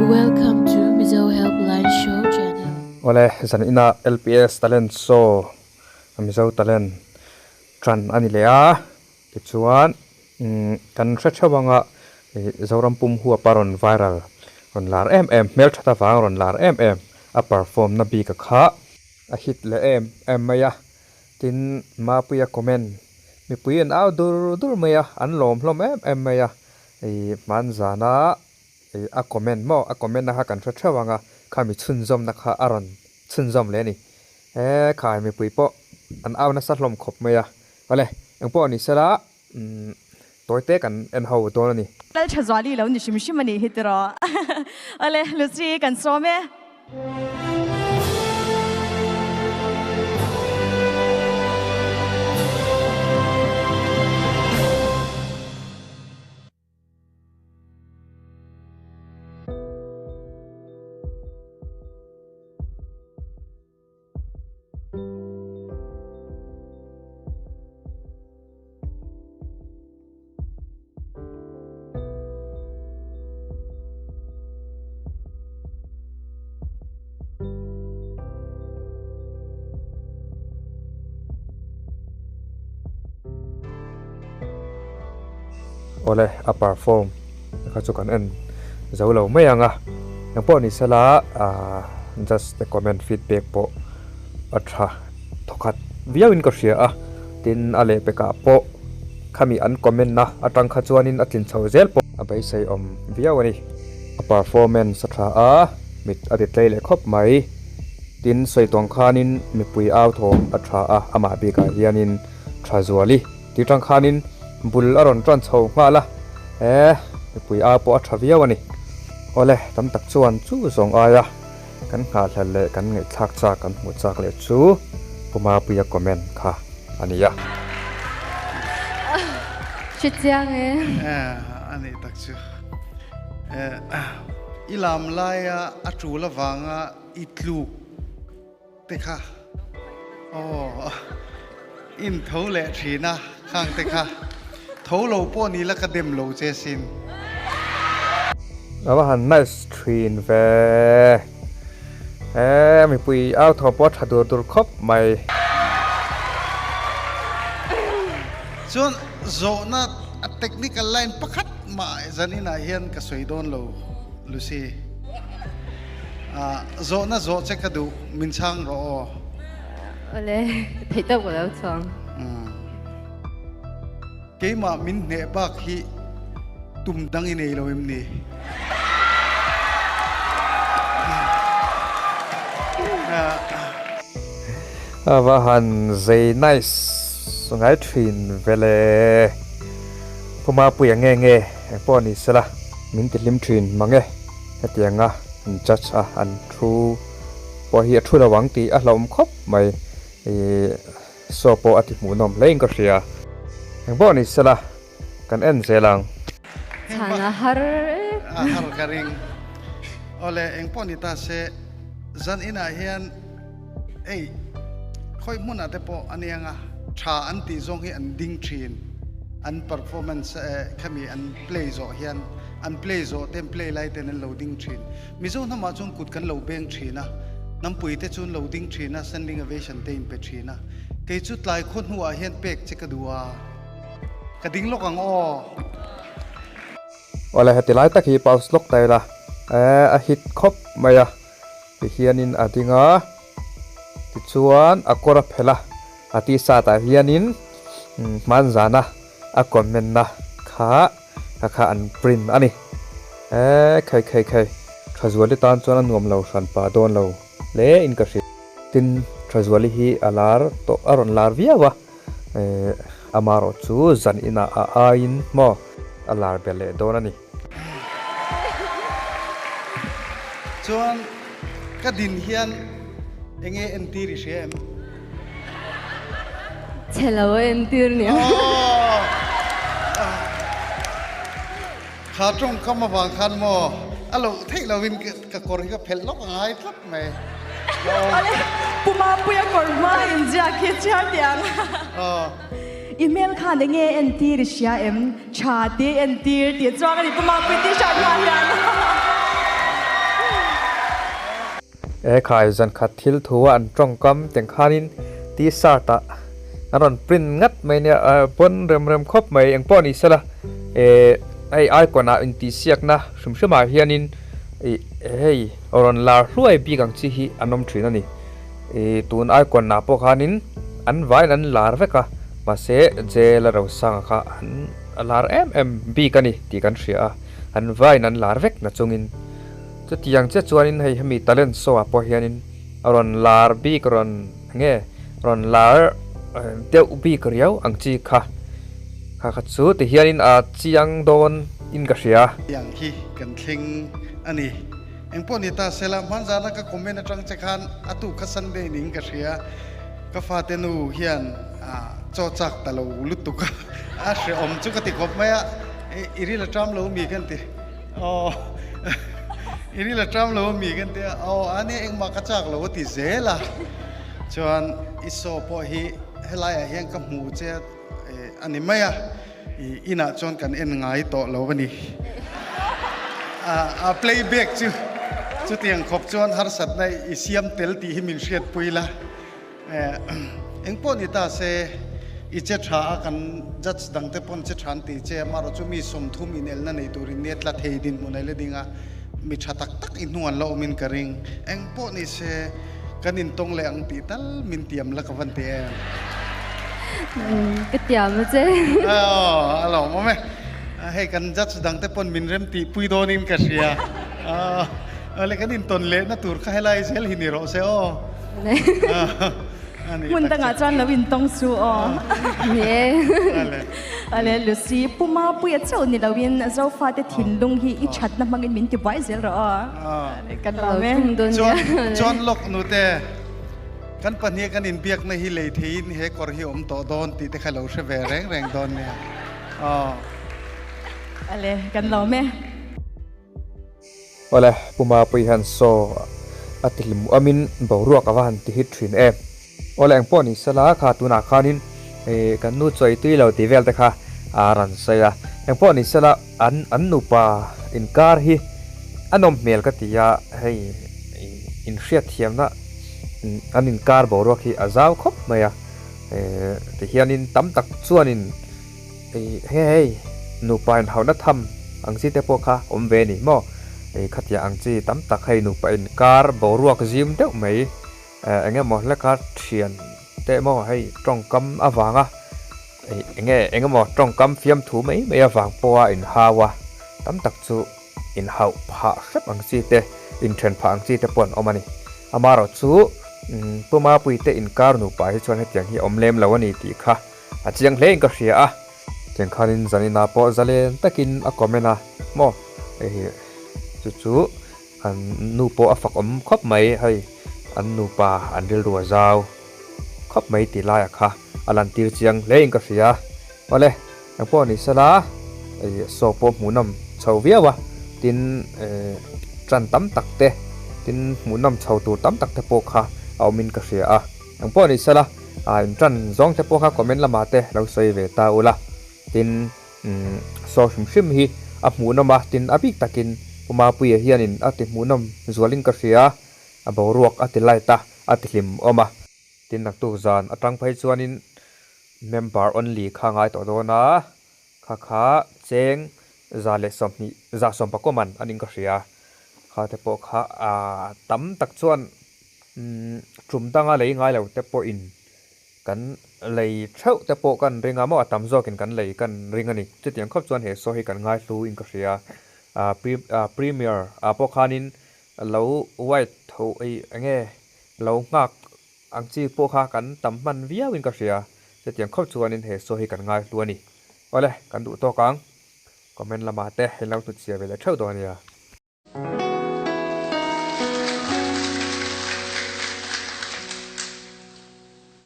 Welcome to Mizo Helpline Show Channel. Awle, zan ina LPS Talent Show Mizo Talent tran a ni leh a, tichuan kan hre theuh anga Zoram pum huapa rawn viral rawn lar em em, hmelthat avang rawn lar em em a perform na bik a kha a hit leh em em mai a, tin Mapuia comment mipui an au dur dur mai a, an lawm hlawm em em mai a, hmanzana a comment maw a comment na kha kan hre theuh ang a, khami chhunzawmna kha a rawn chhunzawm leh a ni. He khai mipui pawh an au nasa hlawm khawp mai a, awle engpawh ni sela tawite kan en ho dawn a ni. Lalthazuali lo ni hrim hrim a nih hi tiraw. Awle Lucy kan sawm e. Awle a perform kha chu kan en zo lo mai ang a engpawh ni sela ahh just a comment feedback pawh a tha thawkhat viau in ka hria a tin a lehpekah pawh khami an comment na atang kha chuanin a tlin chho zel pawh a beisei awm viau a ni. A performance a tha a mit a ti tlei leh khawp mai tin sawi tawng khanin mipui au thawm a tha a amah bikah hianin tha zuali tih tang khanin bul a rawn tan chho nghal a he mipui au pawh a tha viau a ni. Awle tam tak chuan chu zawng aia kan nghahhlel leh kan ngaihthlak chak kan hmuh chak leh chu Pu Mapuia comment kha a ni a. Hrechiang e. A nih tak chu. I lam laia a tul avanga i tluk te kha aw in tho leh thin a khang te kha tho lo pawh ni la ka dem lo che sin. A va han nice thin ve e mipui au thaw pawh a tha dur dur khawp mai. Chuan zawhna a technical line pakhat mah zaninah hian ka sawi dawn lo Lucy. Zawhna zawh che ka duh, min chhang rawh aw. Awle, theih tawk ka lo chhuang. Keimah min hneh bak hi tum dang i nei lo em ni? A va han zei nice ngai thin vele. Pu Mapuia nge nge engpawh ni sela min ti hlim thin mang e. Hetianga an judge a an thu pawh hi a thu lo ang tih a hlauhawm khawp mai. Ih saw pawh a ti hmuhnawm hle in ka hria. Engpawh ni sela kan en zel ang. Chhan a har e. A har ka ring. Awle engpawh ni ta se zan inah hian ei khawi hmunah te pawh a nia nga tha an tih zawng hi an ding thin an performance khami an play zawh hian An play zawh ten play lai ten an lo ding thin. Mizo hnamah chuan kut kan lo beng thin a, hnampui te chu an lo ding thin a, standing ovation te in pe thin a. Kei chu tlai khaw hnuah hian pek che ka duh a, ka ding lawk ang aw. Awle heti lai tak hi pause lawk ta ila a hit khawp mai a tihianin a ding a tichuan a kawr a phelh a a t-shirt ah hianin hmanzana a comment na kha Kha kha an print a ni. Eee khei khei khei. Thazuali tan chuan a nuam lo hran pah dawn lo hle in ka hria. Tin, Thazuali hi a lar tawh a rawn lar viau a, eee amarawh chu zan inah a aiin maw a lar be leh dawn a ni. Chuan ka din hian enge entir i hria em? Chhe lo a entir nia. Kha tawngkam avang khan maw a loh theih lovin ka kawr hi ka phelh lawk a ngai tlat mai. Awle Pu Mapuia kawr hma inziak hi chhiar teh ang. I hmel khan enge entir i hria em? Tha te entir tih chuang a ni Pu Mapuia t-shirt hma hian. E khai zan khat thil thu a an tawngkam teng khanin t-shirt ah an rawn print ngat mai nia pawn rem rem khawp mai eng pawh ni sela e hei icon ah intihsiakna hrim hrim ah hianin ih hei rawn lar hluai bik ang chi hi an awm thin a ni ih tun icon ah pawh khanin an vaiin an lar vek a mahse jail a rosanga kha an lar em em bik a ni tih kan hria a an vaiin an lar vek na chungin. Chutiang chiah chuanin hei hemi talent show ah pawh hianin a rawn lar bik rawn nge rawn lar deuh bik riau ang chi kha kha kha chu ti hianin a chiang dawn in ka hria. Tiang hi kan thleng a ni. Engpawh ni ta sela hmanzana ka comment atang che khan a tu kha Sunday ning ka hria. Ka fate nu hian chaw chak ta lo lutuk a, a hrehawm chu ka ti khawp mai a, i ril a ṭam lo mi khan ti. Aw i ril a ṭam lo ami kan ti a, aw a nia engmah ka chak lo a ti zel a, chuan i saw pawh hi helaiah hian ka hmu che a ni mai a, i inah chuan kan en ngai tawh lo a ni. A playback chu chutiang khawp chuan harsatna i siam tel tih hi min hriatpui la. Engpawh ni ta se, i che tha a, kan judge dang te pawn che tha an ti che a, amaherawh chu mi 30 inelna nei turin nia tla thei dinhmun a la ding a, mi tha tak tak i hnung an la awmin ka ring. Engpawh ni se, kan intawng leh ang tih tal min tiam la ka van ti em? Ka tiam a che. Aw, a lawmawm e. Hei kan judge dang te pawn min rem tih pui dawnin ka hria. Awle kan intawn lehna tur kha helai zel hi ni rawh se aw. Hmun dangah chuan lo intawng su aw. Ale Lucy, Pu Mapuia chauh ni loin Zofate thinlung hi i thatna hmangin min ti buai zel rawh aw. Kan lawm e. Chuan lawk nute, kan pahnih kan inbiakna hi lei theiin he kawr hi awm tawh dawn tih te kha lo hre ve reng reng dawn nia. Ale kan lawm e. Awle, Pu Mapui hian saw a ti hlim uamin boruak a va han ti hit thin em. Awle, engpawh ni sela kha tunah khanin kan nu chawi tui lo tih vel te kha a rawn sawi a. Engpawh ni sela an an nupa inkar hi a nawm hmel ka ti a, hei inhriatthiamna an inkar boruak hi a zau khawp mai a. Tihianin tam tak chuanin. Hei hei nupa inhauhna tham ang chi te pawh kha awm ve a ni maw? Hei khatiang ang chi tam tak hei nupa inkar boruak zim deuh mai eng emaw hleka thian te emaw hei tawngkam avanga eng nge eng emaw tawngkam fiamthu mai mai avang pawha inhau a tam tak chu inhauh phah hrep ang chi te inthen phah ang chi te pawh an awm a ni. Amaherawh chu Puma puite inkar nupa hi chuan hetiang hi a awm lem lo a ni tih kha A chiang hle in ka hria a. Tiang khanin zanina pawh zalen takin a comment a maw hei chu chu an nu pawh a fak awm khawp mai hei an nupa an rilru a zau khawp mai tih laia kha a lan tir chiang hle in ka hria awle engpawh ni sela hei saw pawh hmuhnawm chho viau a tin tan tam tak te tin hmuhnawm chho tur tam tak te pawh kha a awm in ka hria a. Engpawh ni sela, a inṭan zawng te pawh kha comment lamah te lo sawi ve ta ula. Tin, saw hrim hrim hi a hmuhnawm a, tin a bik takin Pu Mapuia hianin a ti hmuhnawm zualin ka hria, a boruak a ti light a, a ti hlimawm a. Tin, naktuk zan atang phei chuanin member only kha ngai tawh dawn a, kha kha cheng 120, 110 man a ning ka hria. Kha te pawh kha tam tak chuan Tum danga lei ngai lo te pawhin kan lei theuh te pawh kan ring a maw a tam zawkin kan lei kan ring a ni. Chutiang khawp chuan he saw hi kan ngaihlu in ka hria. Premier ah pawh khanin lo white tho ei enge lo nghak ang chi pawh kha kan tam hman viau in ka hria. Chutiang khawp chuanin he saw hi kan ngaihlu a ni. Awle kan duh tawk ang. Comment lamah te in lo hnutchhiah ve leh theuh dawn a nia.